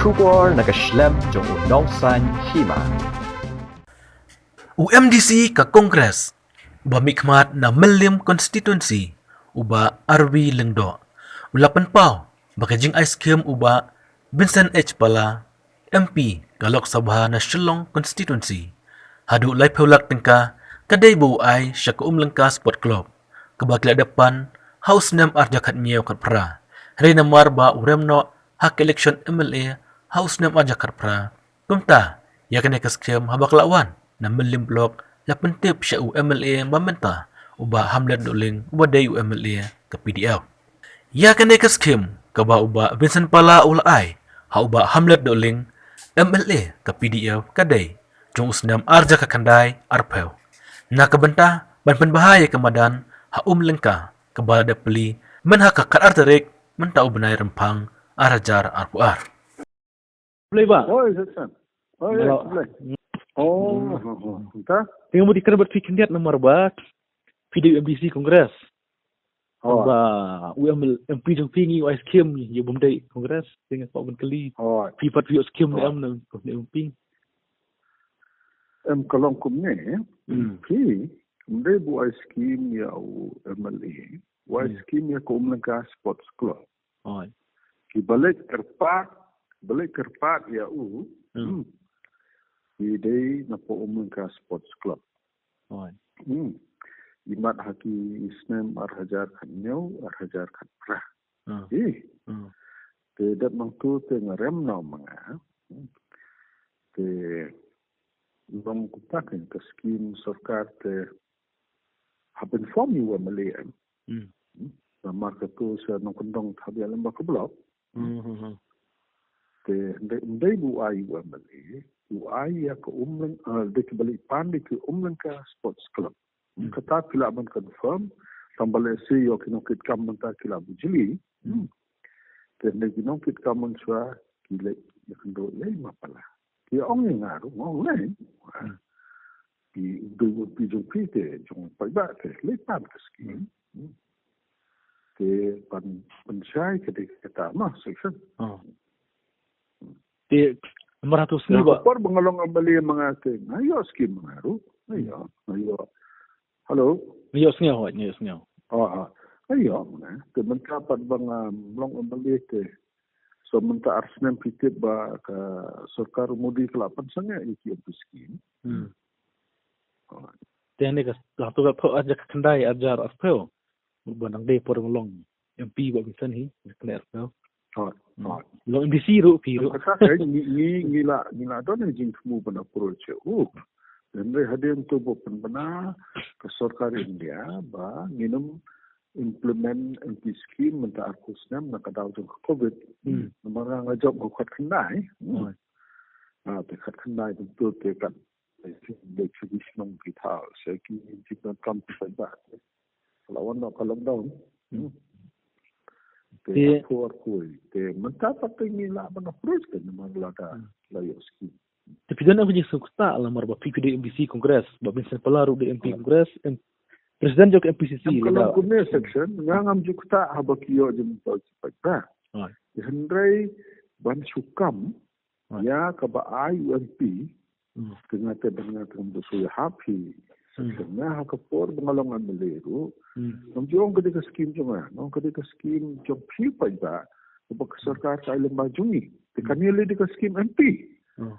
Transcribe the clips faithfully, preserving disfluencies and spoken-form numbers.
Khubor na ka shlem jong u nongsan hima. U M D C ka Congress, uba mihkhmat na Mylliem Constituency, u Bah R V Lyngdoh, u la pynpaw ba ka jingai skhem u Bah Vincent H Pala, M P ka Lok Sabha na Shillong Constituency, haduh laiphew lak tyngka, ka dei ba u ai sha ka Umlyngka Sport Club, kaba ki la dep pan ha u snem ar hajar khathynñiew khatphra, hynrei namar ba u rem noh ha ka election M L A ha u snem ar hajar khatphra. Kumta, ïa kane ka skhem haba ka la wan na Mylliem Block, la pyntip sha u M L A ba mynta, u Bah Hamlet Dohling, uba dei u M L A ka P D F. Ïa kane ka skhem kaba u Bah Vincent Pala u la ai ha u Bah Hamlet Dohling, M L A ka P D F, ka dei jong u snem ar hajar khyndai arphew. Na ka bynta ban pynbha ïa ka madan ha Umlyngka, kaba la dep plie mynha ka khatar tarik mynta u bnai Rymphang ar hajar arphew ar. Khublei Bah. Hoi, Jackson. Hoi, Hello. Khublei. Oh, Hmm. oh, oh. Ynda? Tang ba dei kren bad phi khyndiat namar ba phi dei M D C Congress. Oh. Ba u M L, M P jong phi ngi u ai skhem ïa u bym dei Congress. Tang ba ban kylli. Oh. Phi pat phi ïoh skhem ne Oh. em na, na M P. Em, ka long kumne, Hmm. phi, ym dei ba u ai skhem ïa u M L A. U ai Hmm. skhem ïa ka Umlyngka Sports Club. Hooid. Kiba leit kyrpad, ba leit kyrpad ïa u. Hmm. Hmm. Ki dei na ka Umlyngka Sports Club. Hooid. Hmm. Imat ha ki snem ar hajar khathynñiew, ar hajar khatphra. Ah. Eh. Ah. Te dep nangtu te nga rem noh ma nga. Hmm. Te long kumta, ka skim sorkar te hap ban form ïa u M L A em. Hmm. Hmm. Namar katu sa nongkyndong hap ïalam bad ka block. Hmm, hmm, hmm. Te ym dei, ym dei ba u ai u M L A, u ai ïa ka Umlyng, eh, dei kiba leit pan dei ka Umlyngka Sports Club. Hmm. Kata phi lah ban confirm, tang ba lehse ïoh ki nongkitkam mynta ki la bujli. Hmm. Hmm. Te ym dei ki nongkitkam mynshuwa ki leit ïakynduh ïa i Ma Pala. Ki ong ïa nga ruh, nga ong lei. Hmm. Ki, u dei u M P jong phi te, jong paidbah te, leit pan ka skim. Hmm. Hmm. Te pan pynshai ka dei kata ma, Section. Oh. Te namar hato sngi Bah. Ka por ba nga long M L A ma nga te, nga ïoh skim ma nga ruh. Nga ïoh, nga ïoh. Hello? Nga ïoh sngew, hooid, nga ïoh sngew. Oh, ah. Nga ïoh ma nga. Te mynta pat ba nga long M L A te. So mynta ar snem phi tip ba ka sorkar Modi ka la pynsangeh ïa ki M P skim. Hmm. Hooid. Te ne ka, la tu ka phew ar hajar khyndai, ar hajar arphew. Ba nang dei por nga long M P Bah Vincent hi, kane arphew. Hooid, Hmm. hooid. Long M D C ruh phi ruh. Kata ka ngi, ngi, ngi la, ngi la don jingthmu ban approach ïa u. Hynrei hadien tu ba pynbna ka sorkar India ba ngin ym implement M P skim mynta arphew snem na ka daw jong ka covid. Hmm. Namar nga jop nga khatkhyndai. Hmm. Hooid. Ah, te khatkhyndai, betul te kat dei chubis nong ki thaw, sa ki jingdonkam ki paidbah. Ka la wan noh ka lockdown. Hmm. Te Te arphew arphew. Te mynta pat te ngi lah ban approach te namar la ka Hmm. la ïoh skim. Te phi don em ka jingsngewthuh namar ba phi, phi dei M D C Congress, Bah Vincent Pala ruh dei M P Hmm. Congress, em, President jong ka M P C C Em ka lada. long kumne, Section, nga ngam ju ktah haba ki ïoh jingmyntoi ki paidbah. Hooid. Hynrei ban shu kam Hooid. ïa kaba ai u M P, Hmm. te nga te ban nga te ngam ju shu ïahap hi. Hmm. Section, nga ha ka por ba nga long M L A ruh. Hmm. Ngam ju ong ka dei ka skim jong nga, nga ong ka dei ka skim jong phi paidbah, kaba ka sorkar ka ai lyngba jong ngi. Te Hmm. kane lei dei ka skim M P. Hmm.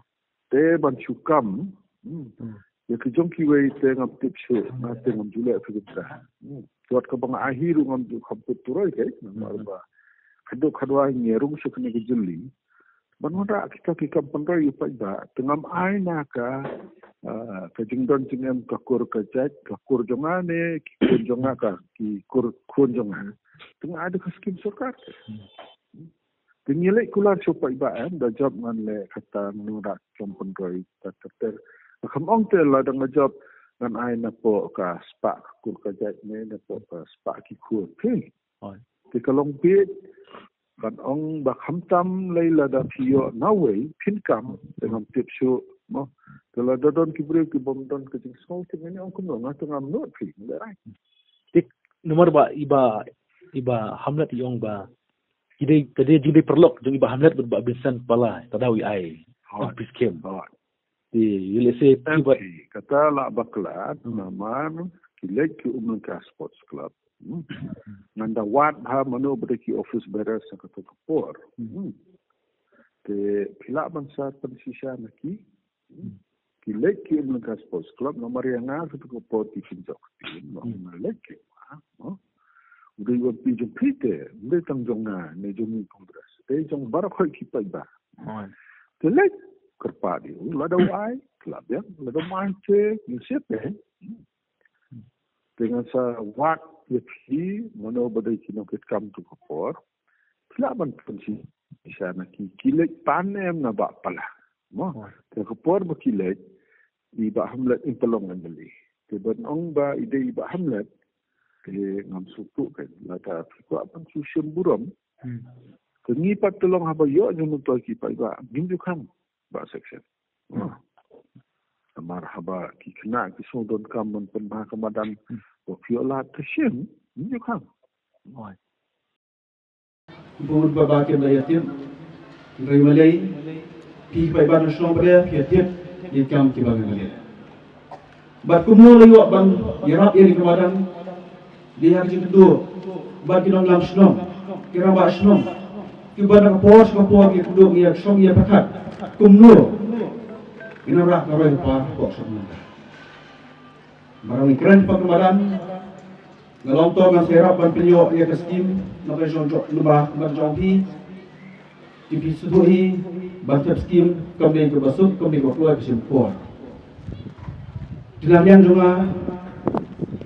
Te ban shu kam, hmm, Hmm. ïa ki jong kiwei te ngam tip shuh, nga te ngam ju leh phi kumta. Hmm. Wat kaba nga ai hi ruh ngam ju kham put turoi, ke, namar Hmm. ba khadduh khadwai ngi rung sha kane ka jylli. Ban wanrah kita ki kam pynroi ïa u paidbah, te ngam ai na ka, ah, ka jingdon jingem ka kur ka jait, ka kur jong nga ne ki khun jong nga, ka ki kur khun jong nga. Te nga ai da ka skim sorkar. Hmm. Te ngi leit kular sha u paidbah, em, da jop ngan leh kata, ngan wanrah kam pynroi, ta, ta, ter. Kham ong te lada nga jop ngan ai napoh ka spah ka kur ka jait ne napoh ka spah ki khun. Te. Hooid. Te ka long beit ban ong ba khamtam lei lada phi ïoh nawei phin kam, te ngam tip shuh, mo. Te lada don ki briew ki bym don ka jingsngew te ngan ong kumno, nga te ngam nud phi, nga leh right. Te namar ba i Bah, i Bah Hamlet i ong ba ki dei, ka dei jingdei paralok jong i Bah Hamlet bad Bah Vincent Pala, ta daw i ai. Hooid. Peace camp. Hooid. Te, ïa lehse phi bad. Em, kata la bakla, hmm, namar ki leit ki Umlyngka Sports Club. Hmm. Ngan da wad ha mano ba dei ki office bearers ha kato ka por. Hmm. Hmm. Te phi lah ban sa pynshisha na ki. Hmm. Ki leit ki Umlyngka Sports Club, namar ïa nga kato ka por ki pynjok ki, hmm, nga leit ki. Ha? U dei u M P jong phi te, u dei tang jong nga, ne jong i Congress. Te jong baroh ki paidbah. Hooid. Te leit kyrpad ïa u, lada u ai, te la biang, lada um ai te, ngin sep te. Te ngan sa wad ïa phi, mano ba dei ki nongkitkam kato ka por. Phi lah ban pynshisha na ki, ki leit pan em na Bah Pala. Mo, hooid, te ka por ba ki leit, i Bah Hamlet im pynlong M L A. Te ban ong ba i dei i Bah Hamlet, te ngam sngewthuh kein, lada phi kwah ban shu shim burom. Hmm. Te ngi pat te long haba ïoh jingmyntoi ki paidbah, ngim ju khang, Bah Section. Hmm. Namar haba ki khynnah ki sngewdonkam ban pynbha ka madan, hmm, ba phi ïoh lad te shim, ngim ju khang. Hooid. Bun ba ba kin da ïa tip. Hynrei balei phi paidbah na shnong Bria phi ïa tip ïa ki kam kiba ngi ïa leh. Bad kumno la ïoh ban ïarap ïa ka madan, dei ha ka jingkynduh bad ki nongïalam shnong, ki rangbah shnong, kiba na ka por sha ka por ki kynduh ïa ka shnong ïa pyrkhat kumno ngin ïarap ka roi ka par hapoh shnong. Ba ngi kren hapoh ka madan, nga long to ngan sa ïarap ban pynïoh ïa ka skim na ka jong jong, na ka jong phi. Ki phi sngewthuh hi ban thep skim kam dei kaba suk, kam dei kaba kloi, ka shim por. Te na liang jong nga,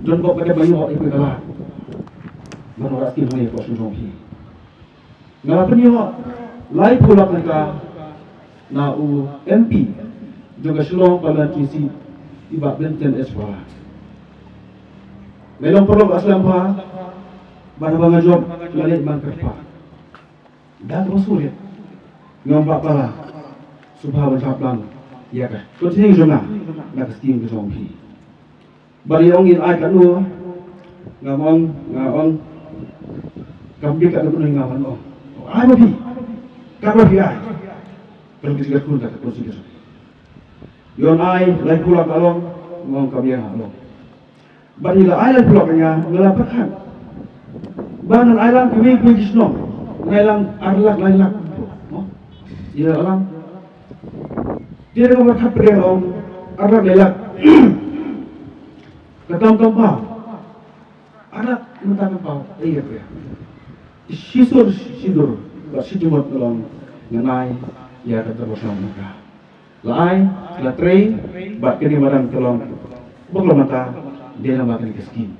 don bok ka dei ba ïoh ïa ka la ban wanrah skim ha ïa ka jong jong phi. Nga la pynïoh laiphew lak tyngka na u M P jong ka Shillong Parliamentary Seat, i Bah Vincent H Pala. Nga long paralok ba slem bha, bad haba nga jop nga leit man kyrpad. Da kaba sngewrit, nga ong Bah Pala, sngewbha ban shah plang ïa ka constituency jong nga na ka skim ka jong phi. Bad i ong in ai katno, nga ong, nga ong, kam bit katno katno nga ong. Ai ma phi, katno phi ai. Kan phi ka kun ka kun sing. I ong ai laiphew lak, nga ong, nga ong kam ïa nga ong. Bad i la ai laiphew lak ïa nga, nga la pyrkhat ba ngan ai lang kiwei kiwei ki shnong, ngan ai lang ar lak lai lak. Mo? I la lang. Te nga pyrkhat pyrkhat, ong ar lak lai lak. Ka tam tam paw. Ar lak mynta kam paw, eh, ïa phi. Shisur shidur bad shi jingmut ka long ngan ai ïa ka Dorbar Shnong Umlyngka. La ai, la trei, bad kane madan ka long, bad la mynta dei namar kane ka skim.